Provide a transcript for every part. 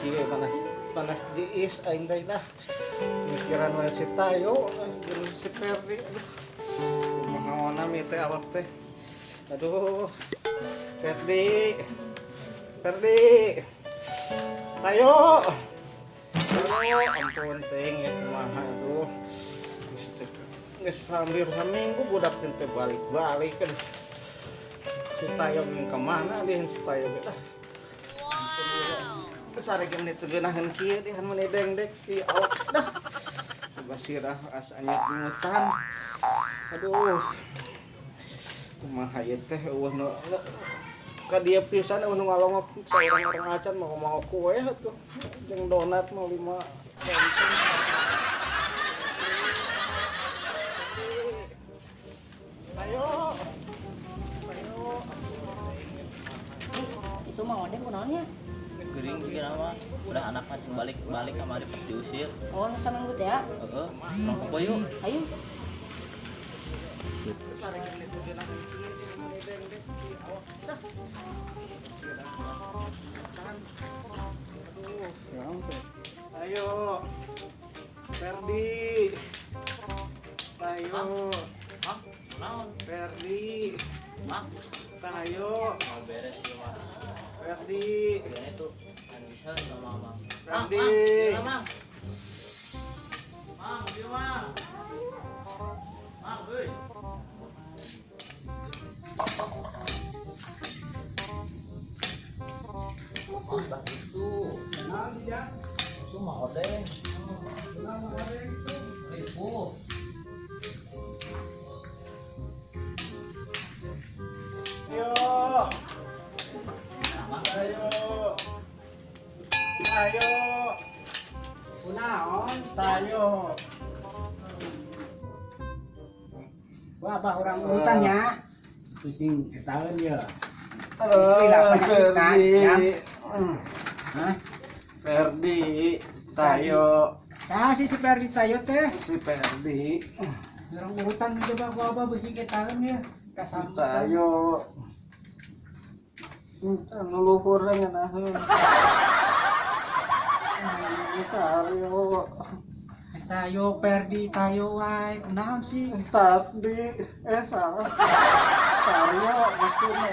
Kieu panas panas diis aing teh dah. Mikiran we si Tayo, jeung si Ferdi. Aduh. Kumaha mi teh awak teh. Aduh. Ferdi. Ferdi. Tayo. Tayo, ampun ting ya kumaha aduh. Geus hampir saminggu budak teh balik-balik kan. Si Tayo yang kemana dia si Tayo gitu. Wow. Sare ge menit geunaheun kieu deh mun dengdek di awak dah. Basirah asa nyut-nyutan. Aduh. Kumaha ieu teh eueuh nu ka dieu pisan eueuh nu ngalongok saurang-urang acan mau mau kue atuh. Jeung donat mau 5 centeng. Ayo. Ayo. Itu mah odeng kunaonnya? Gering kira mah udah anak masih balik-balik kamari pas diusir. Oh, nu saminggu teh ya? Heeh, nongkrong yuk. Ayo. Ayo. Ferdi. Tayo. Hah? Naon? Ferdi. Hah? Tayo. Mau beres ieu mah. Ferdi. Gimana itu? Anu bisa sama mama. Ferdi. Mang, Mang, ieu Mang. Mang, euy. Bah itu. Itu mah odeng. Ribu. Ayo. Ayo. Ayo. Kunaon? Tayo. Wah, abah orang urutannya. Pusing ketahuan ya. Halo, Ferdi. Hah? Ferdi, Tayo, Nah, si Ferdi Tayo teh. si Ferdi, Orang urutan coba gua abah pusing ketahuan ya. si Kasambutan. Tayo. Anu luhur ngeunaheun. Tayo. Tayo Ferdi Tayo wae. Kunaon sih? Tadi salah. Tayo maksudnya.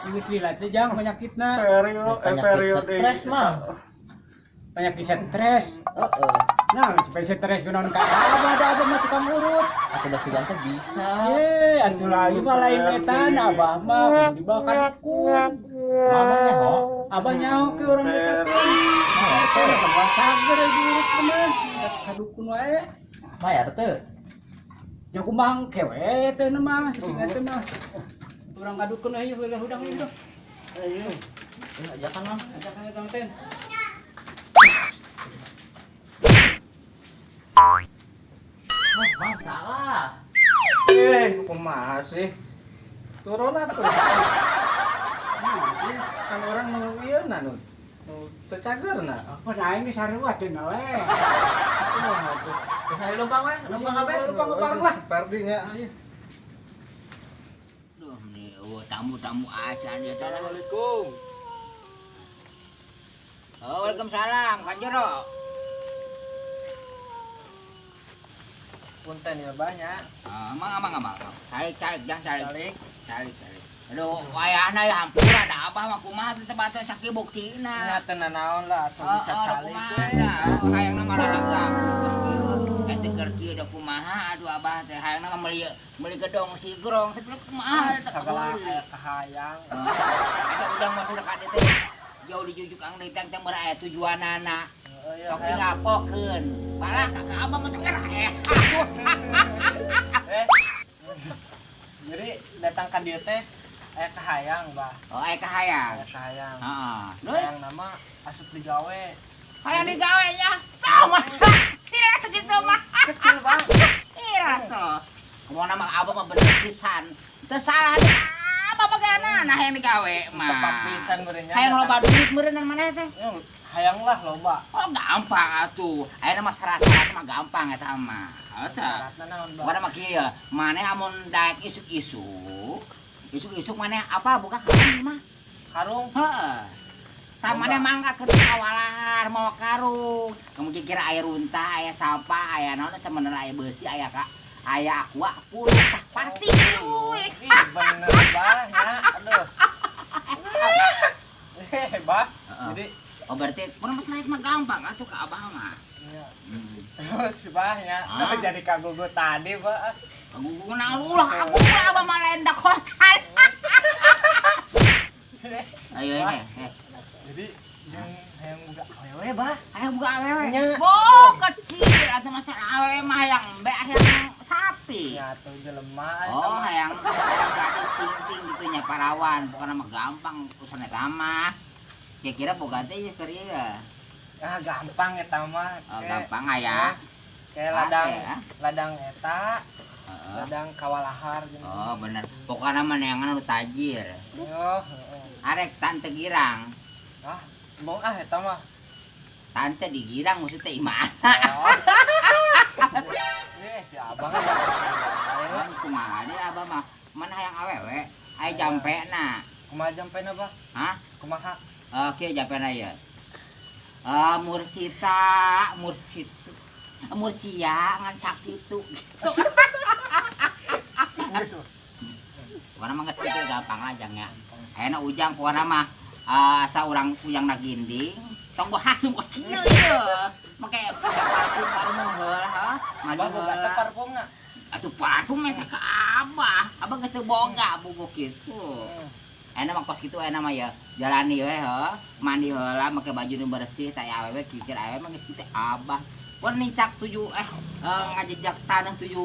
Geus lila teh jang penyakitna. Perio, Penyakit perio stres, Mang. Penyakit stres. Heeh. Nah, supaya stres kunaon ka abah da abah mah tukang urut. Aku udah sugan teh bisa. Eh, atuh lain mah lain eta abah mah dibawa dukun. Mama nyaho. Abah nyaho ke orang eta teh. Mayar teh. Abah sager diurut mah. Kadukun wae. Mayar teh. Jago mangke we teh mah, sing eta mah. Urang kadukun ayo udah hudang ieu. Ayo. Ajakan Mang. Ajakan eta teh. Oh, Mang salah. Kumaha sih? Turun atuh. Kumaha sih? Kan orang nu ieu na nu. Nu teu cagerna. Apa nah ini sarua teh na we. Kumaha tuh? Geus ayo lempang we, lempang kabeh. Lempang bareng lah. Ferdi nya. Duh, nih eueuh tamu-tamu acan biasa lah. Assalamualaikum. Oh, waalaikumsalam, Kang Jero. Punten ya banyak. Ah, mang amang amang. Calik calik jang calik. Calik. Calik calik. Aduh, wayahna ya hampura da abah mah kumaha teh teu sakieu buktina. Nya teu nanaon lah asal bisa calik we. Hayangna mah lalaga. Geus kieu. Eta keur kieu da kumaha aduh abah teh hayangna mah meuli meuli gedong sigrong tapi kumaha eta Sagala aya kahayang. Eta ujang mah sudah ka teh jauh dijujuk ang deui teh teh meureun aya tujuanana. Sok dilapokeun. Balah ka abah mah teh eh. Jadi datang ka dieu teh aya kahayang, Bah. Oh, aya kahayang. Aya kahayang. Heeh. Terus Hayang nama asup digawe. hayang digawe nya. Tau mah. Sila teh kitu mah. Kecil, Bang. Kecil tuh. Kumaha mah abah mah bener pisan. Teu salah di abah bagana nah hayang digawe mah. Tepat pisan meureun nya. Hayang loba duit meureun maneh teh. Hayang lah loba. Oh gampang atuh. Ayeuna mah syarat-syarat mah gampang eta mah. Eta. Syaratna naon, Bah? Pokona mah kieu, maneh amun daek isuk-isuk, isuk-isuk maneh apa buka karung mah? Karung. Heeh. Tah maneh mangga ke kawalahar mawa karung. Kamu kira aya runtah, aya sampah, aya naon sebenarnya aya beusi, aya ka aya aqua puluh tah pasti duit. Ih, bener bah nya. Aduh. Bah. Jadi oh berarti pun masalah itu mah gampang atuh ka abah mah. Iya. Terus bah nya, jadi kagugu tadi bah. Kagugu naon ulah kagugu abah mah lain da kocal. Ayo eh. Jadi jeung hayang boga awewe bah. Hayang boga awewe. Nya. Oh kecil atuh masalah awewe mah hayang embe hayang sapi. Ya atuh jelema. Oh hayang hayang gadis ting-ting gitu nya parawan, pokona mah gampang urusan eta mah. Kira-kira boga teh ieu keur ieu. Ah gampang eta mah. Oh, gampang aya. Kayak ladang ya. Ladang eta, ladang kawalahar gitu. Oh bener. Pokona mah neangan nu tajir. Yo, heeh. Arek tante girang. Ah, mau ah eta mah. Tante digirang maksudnya imana? Oh. Si abang kan. Abang kumaha deui abah mah? Mana hayang awewe? Aya jampena. Kumaha jampena, Bah? Hah? Kumaha? Oke, jampena ieu. Mursita, Mursit. Mursia ngan sakitu gitu. Pokona mah geus kitu gampang aja nya. Ayeuna ujang pokona mah asa urang ujang na ginding, tong go hasum kos kieu ieu. Make parfum parfum heula ha. Mandi Abah boga teh heula. parfumna. Atuh parfum mah teh ka abah. Abah geus teu boga bogo kitu. Ayeuna mah kos kitu ayeuna mah ya jalani we heuh. Mandi heula make baju nu bersih tah awewe kikir awewe mah geus kitu abah. Pun nincak 7 ngajejak tanah 7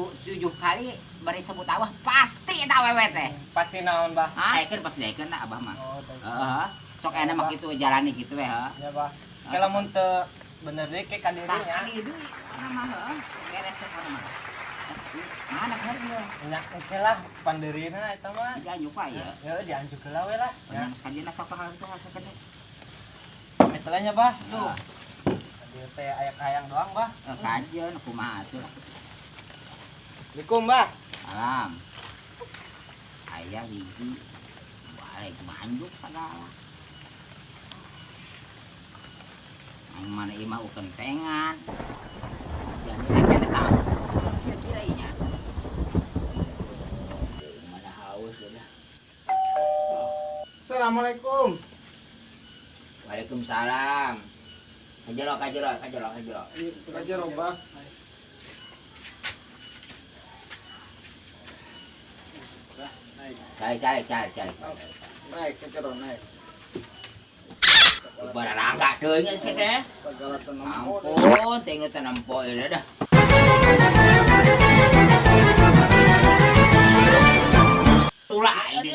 kali bari sebut abah pasti eta awewe teh. Pasti naon, Bah? Hah, daekeun pasti daekeun na abah mah. Oh, daekeun. Heeh. Sok ayeuna mah kitu jalani kitu we heuh. Ya, Bah. Kalau mun teu bener deui ke ka diri Tah nya. ka diri mah heuh. Beres pokona mah. Mana keur ieu? Nya engke lah pandeurina eta mah. Dianjuk wae ya. Heeh, dianjuk heula we lah. Ya. Sakajena sok ka kitu sakajena. Pamit heula nya, Bah. Duh. Dieu teh aya kahayang doang, Bah. Kajeun kumaha atuh. Assalamualaikum, Bah. Salam. Aya hiji balik manjuk sagala. Aing mana imah ukentengan. Jadi aja tahu. Kira-kira inya. Mana haus udah. Assalamualaikum. Waalaikumsalam. Kajero, kajero, kajero, kajero. Kajero, Bah. Cari, cari, cari, cari. Naik, kajero, naik. Barangga teuing sih teh. Segala tenempo. Ampun, tengok tenempo ini dah. Tulah ini.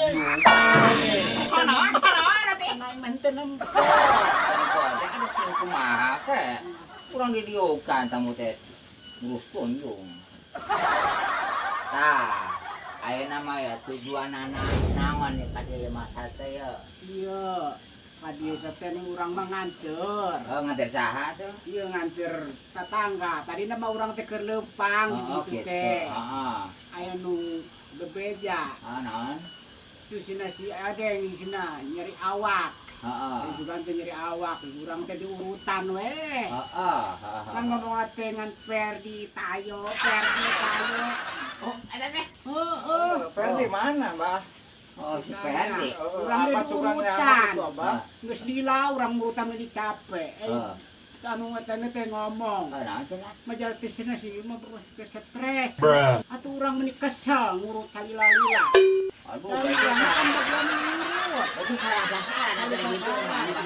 Sana, sana, teh. Naik tenempo. Tenempo teh aduh sing kumaha teh. Kurang didiokan tamu teh. Ngurus tunjung. Tah, ayeuna mah ya tujuanana naon ya ka dieu mah teh ya. Iya. Ka dieu teh urang mah nganter. Oh, nganter saha tuh? Iya nganter tetangga. Tadina mah urang teh keur leumpang oh, gitu gitu. Teh. Heeh. Aya nu bebeja. Ah, naon? Itu sina si Adeng sina nyeri awak. Heeh. Juga teh nyeri awak, urang teh diurutan we. Heeh, Kan ngomong teh ngan Perdi Tayo, Perdi Tayo. Oh, ada teh. Heeh. Perdi mana, Bah? Oh, si Perdi. Urang Apa teh sugan diurutan. itu, Abah? Geus lila urang urutan geus capek. Heeh. Anu ngatana teh ngomong. Oh, naon cenah? Majalah teh sina si mah ke stres. Atuh urang meni kesel ngurut salila-lila. Aduh, Tapi berarti urang kan bagian ngurut. Berarti salah sasaran ada gitu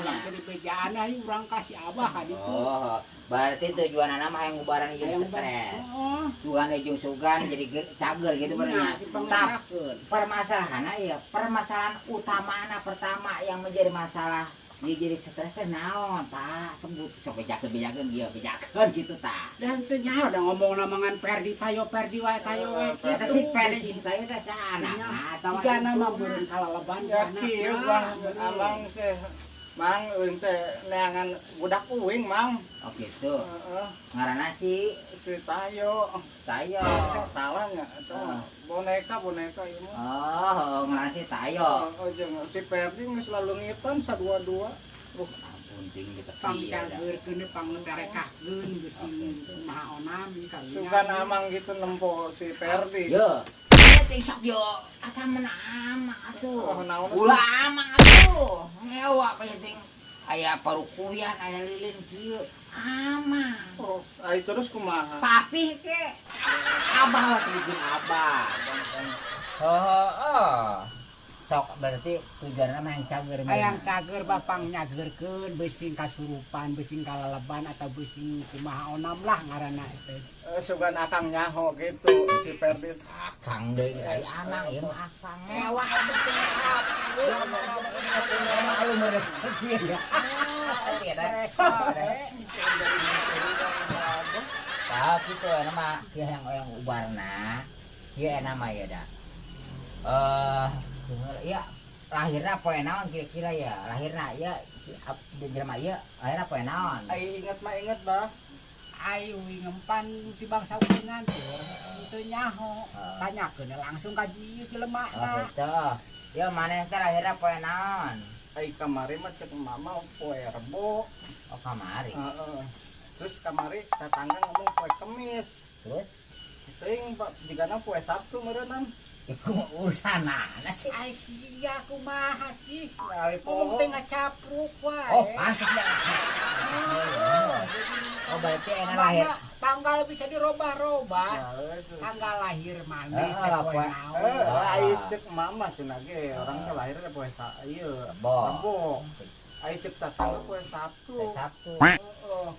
Urang teh bejaan aing urang kasih abah ka ditu. Oh, berarti tujuan anak mah yang ngubaran jeung stres. Heeh. Sugan jeung sugan jadi cager gitu berarti. Tapi permasalahan ya, permasalahan utama pertama yang menjadi masalah dia jadi stresnya naon, Pak? Sebut sok bejakeun-bejakeun dia bejakeun gitu tah. Dan teu nyaho da ngomong namangan Perdi Tayo Perdi wae Tayo wae. Eta si Perdi si Tayo teh saanakna atawa Sigana mah beureun kalaleban Ya kieu Bah, abang teh Mang euy teh neangan budak uing, Mang. Oh gitu. Heeh. Ngaranna si Si Tayo. Tayo. Salah nya eta boneka boneka ieu mah. Oh, ngaranna si Tayo. Oh, jeung si Perdi geus lalu ngitan sadua-dua. Ampun ting kita Pangcageurkeun, pangberekahkeun bisi kumaha onam ieu kawinan. Sugan amang gitu nempo si Perdi. Yo. Ting sok yo asa mana amang atuh. Oh, naon? Ulah amang atuh. Ngewa penting aya parukuyan, aya lilin kieu. Amang. Oh, ai terus kumaha? Papi ke. Abah lah sebutin abah. Heeh. Sok berarti tujuanna mah yang cager. Hayang cager, bapang nyageurkeun beusi kasurupan, beusi kalaleban atau beusi kumaha onam lah ngaranna teh. Eh, sugan akang nyaho gitu si Perdi. Akang deui ai amang ieu mah akang. Ngewa betul cap. Malu mereka ya. Tah kitu eta mah kieu yang yang ubarna. Kieu eta mah ya da. Ya lahirna poe naon kira-kira ya? Lahirna ya si jelema ieu lahirna poe naon? Ai inget mah inget bah. Ai uing empan ti bangsa uingan teh teu nyaho. Tanyakeun langsung ka ieu Oh jelemana. gitu. Ya maneh teh lahirna poe naon? Ai kamari mah cek mama poe Rebo. Oh kamari. Heeh. Terus kamari tetangga ngomong poe Kemis. Terus Teuing Pak jigana poe Sabtu meureunnan. iku urusan mana sih? Ai sia kumaha sih? Ai Ngomong poho. teh ngacapruk wae. Oh, pantes dah. Oh, berarti enak lahir. Tanggal bisa dirobah-robah. Nah, itu. Tanggal lahir maneh Heeh, teh poe poe- naon. Eh, ai cek mama cenah ge orang teh lahir teh poe sa ieu. Rebo. Rebo. Ai cek tetangga poe Sabtu. Poe Sabtu. Heeh.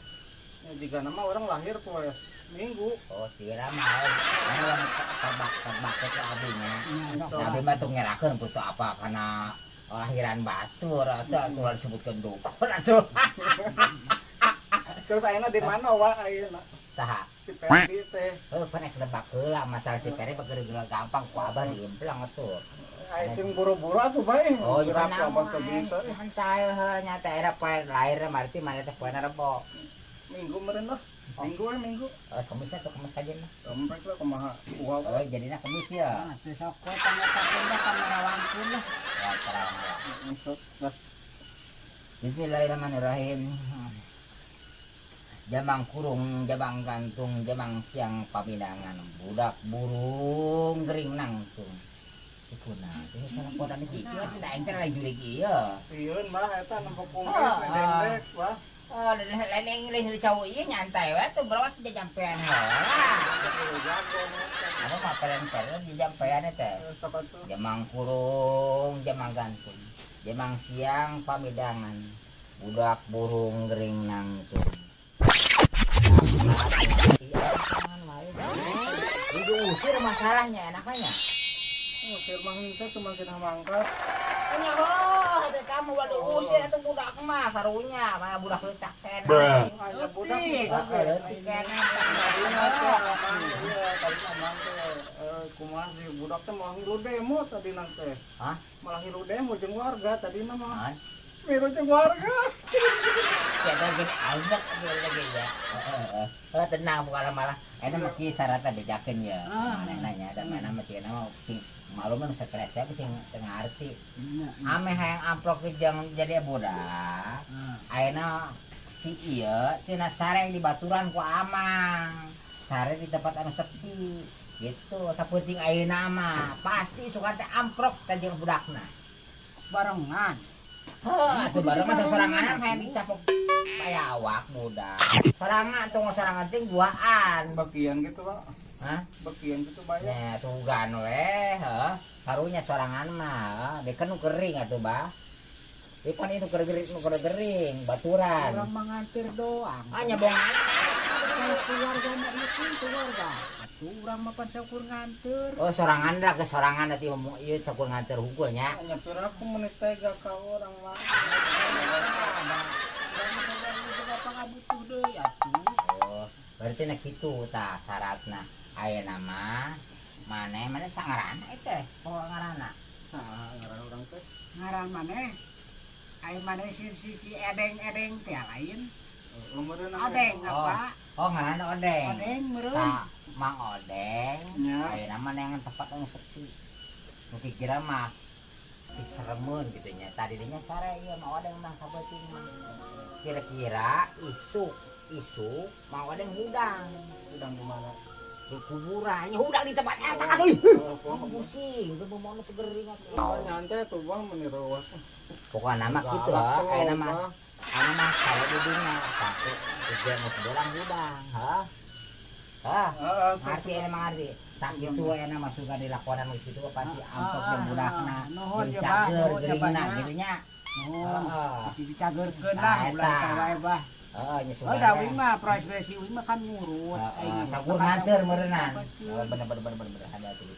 Ya jigana mah orang lahir poe Minggu. Oh, sira mah. Anu orang tebak tebak ke abinya. Nya, sok. Abi mah tuh ngerakeun putu apa karena lahiran batur atau atuh disebutkeun dukun atuh. Terus ayeuna di mana wa ayeuna? Saha? Si Perdi teh. Heuh, pan ek nebak heula masalah si Peri mah geus gampang ku abah diimplang atuh. Ai sing buru-buru atuh bae. Oh, Gerak iya abah teu bisa. Santai heuh nya teh era poe lahir berarti mana teh poe Rebo. Minggu meureun lah. Minggu we minggu. Oh, kemis atau kemis aja mah. Sampai lah kumaha. Wah. Oh, jadinya kemis ya. Nah, teh sok we pangetakeun lah pangrawangkeun lah. Ya, terang lah. Sok lah. Bismillahirrahmanirrahim. Jamang kurung, jamang gantung, jamang siang pamindangan, budak burung gering nangtung. Iku nah, ini salah kota ni cici, da aing teh lain jurig ieu. Sieun mah eta nempo kumis Ah, dendek wah. Oh, lain lain lain cowok ieu nyantai we tuh berawat jajampean heula. Jago. Anu mah peren-peren jajampean teh. Sok atuh. Jamang kurung, jamang gantung, jamang siang pamidangan, budak burung gering nangtung. Diusir masalahnya enaknya. Usir mah henteu cuma cenah mangkat. Punya oh, teh kamu waduh usir atuh budak mah karunya, mana budak leutak keneh. Aya budak. Heeh, leutik keneh. Tadina teh amang iya, tadi amang teh kumaha sih budak teh malah ngilu demo tadina teh. Hah? Malah ngilu demo jeung warga tadina mah. Hah? Milu jeung warga. Siapa gini albek lagi ya. Heeh. Oh, tenang bukan malah. Eta mah kieu syaratna bejakeun ya. Manehna nya da mana mah cieuna mah sing malu mah stres ya sing teu ngarti. Ame hayang amplok ge jangan jadi budak. Ayeuna si ieu cenah sare di baturan ku amang. Sare di tempat anu sepi. Gitu sapenting ayeuna mah pasti suka teh amplok ka jeung budakna. Barengan. Heuh, atuh bareng mah sorangan hayang dicapok aya awak budak. Sorangan tong sorangan teh duaan. Bagian gitu, Pak. Hah? Bagian gitu bayar. Nya sugan we, heuh. Karunya sorangan mah, heuh. Dekan nu kering atuh, Bah. Ieu pan itu kering, nu kering, baturan. Urang mah nganter doang. Ah nyabongan. Kalau keluarga mah ieu keluarga. Atuh urang mah pan saukur nganter. Oh, sorangan lah ke sorangan nanti ngomong ieu saukur nganter hungkul nya. Nyepir aku menit tega ka orang mah. Urang mah sadar boga pangabutuh deui atuh. Oh, berarti na kitu tah syaratna. Ayeuna mah maneh maneh sangarana eta teh, poho ngaranna. Saha ngaran urang teh? Ngaran maneh ai maneh si si si edeng-edeng teh lain. Umurna Odeng Oh. apa? Oh, ngaranna Odeng. Odeng meureun. Tah, Mang Odeng. Nya. Ayeuna mah neangan tempat anu sepi. Nu kira mah Diseremeun kitu nya. Tadinya sare ieu Mang Odeng mah sabeuting mah. Kira-kira isuk Mang Odeng hudang. Hudang di mana? Di kuburan. Nya hudang di tempat eta atuh. Pusing, teu mau nu gering atuh. Nyantai tuh bang meni rawas. Pokokna mah kitu aya mah. Anu mah saya di dunia satu tiga geus belang hudang, hah? Hah? Ngarti aya mah ngarti. Tak kitu aya mah suka dilakonan geus kitu pasti amplop jeung budakna. Nuhun ya bah, nuhun ya kitu nya. Nuhun. Pasti dicageurkeun lah ulah wae bah. Heeh, nya sudah. Oh, da uing mah profesi uing mah kan ngurut. Aing sakur nganteur meureunnan. Bener bener bener bener ada tuh.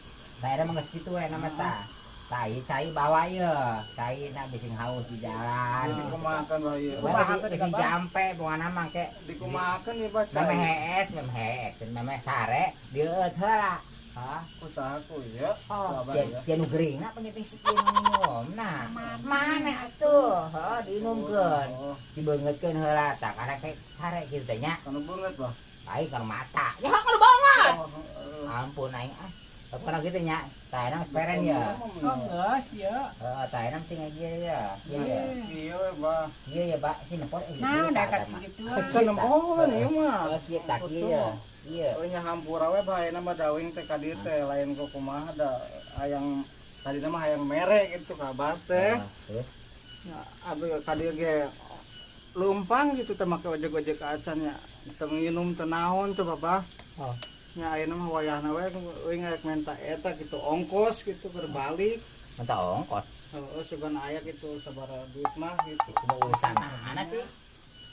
Saya mah geus kitu we nama tah. Tai cai bawa ye, cai na bising haus di jalan. Dikumahakeun bae ieu. Kumahakeun jampe pokona mah ke dikumahakeun ieu baca. Memeh hees, memeh hees, memeh sare dieueut heula. Hah? Usaha ku ieu. Oh, sia nu geuringna penting sieun minumna. Mana atuh? Heuh diinumkeun. Dibeungeutkeun heula tah karek sare kitu teh nya. Kanu beungeut bah. Baik kanu mata. Ya kanu banget. Ampun aing ah. Pernah gitu nya, tah enak peren ya. Oh geus ya. Heeh, tah enak tinggal ieu ya. Iya bah. Iya ya, Pak. Si nempor nah, da kitu. Teu nempoan ieu mah. Oh, kieu tah kieu ya. Iya. Oh nya hampura we bae mah dawing teh ka dieu teh lain ku kumaha da hayang tadina mah hayang mere gitu ka abah teh. Terus nya abi ka dieu ge lumpang gitu teh make ojek-ojek acan nya. Teu nginum teu naon tuh Bapak. Oh. Nya ayeuna mah wayahna we euy ngarek menta eta gitu ongkos gitu berbalik. Menta ongkos. Heeh, sugan aya gitu sabaraha duit mah gitu. Kumaha urusan mana sih?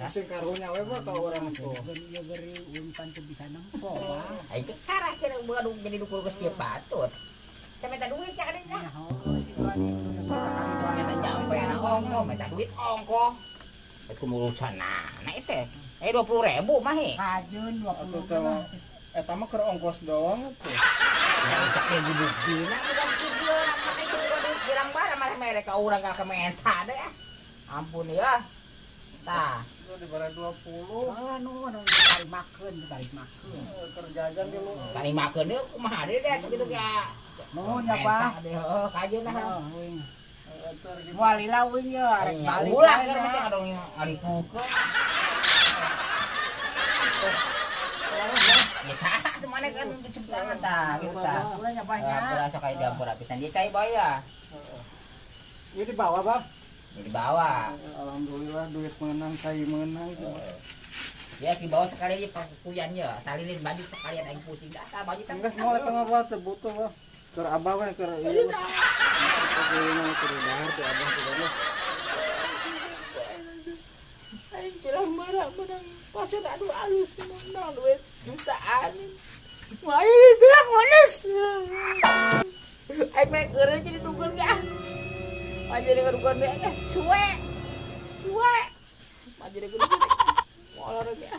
Sing karunya we mah ka urang tuh. Ieu beri umpan teu bisa nempo, Bah. Aing teh karah kira boga jadi dukur geus kieu patut. Saya minta duit cak adanya. Minta jampe na ongko, minta duit ongko. Itu urusan mana itu? 20.000 mah he. Kajun 20 mah. Eta mah keur ongkos doang atuh. Ya cak ge dibuktina bukan kieu nak make duit bilang bara malah mere ka urang ka menta deh. Ampun ya. Tah, itu dibere 20. Ah nuhun tarimakeun, tarimakeun. Keur jajan di lu. Tarimakeun deui kumaha deui deh sakitu ge. Nuhun ya, Pak. Heeh, kajeun lah. Moal lila uing ye arek balik. Ulah keur mesti ngadong ngaripukeun. Ya sah semana kan dicepetan tah gitu tah. Ulah nya banyak. Ulah sok aya diampura pisan. Dia cai bae ya. Ieu dibawa, Bang. Ini dibawa. Alhamdulillah duit menang, cai menang gitu. Ya dibawa sekali aja pakuyan ya. Talilin baju sekalian aing pusing dah tah baju teh. Geus moal eta mah Bah teu butuh, Bah. Keur abah we keur ieu. Keur dahar teh abah teh. Aing pirang marah menang pasir aduh alus menang duit jutaan. Wah, bilang manis. Aing mah keur jadi dukun ge. Ah. Jadi dukun ge suwe. Suwe. Jadi dukun. Molor ge.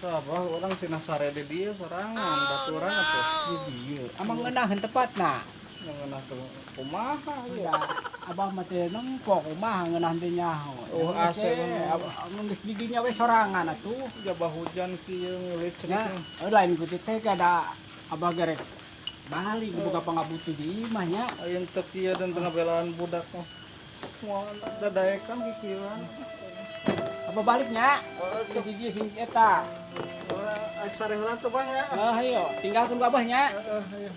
Abah orang cenah sare di dieu sorangan baturan atuh di dieu. Amang ngeunaheun tempatna. Yang ngeunah teh kumaha ya. Abah mah teh nempo kumaha ngeunah teh nyaho. Oh ase abah geus di dinya we sorangan atuh. Jabah hujan kieu ngeulit cenah. Lain ku teh kada abah gerek balik boga pangabutuh di imah nya. Ayeuna teh kieu dan tengah belaan budak mah. Moal dadaekan kikieuan. Abah baliknya. Ke dieu sing eta. Sare heula tuh Bang ya. Heeh, ayo, tinggalkeun ku abah nya. Heeh, ayo.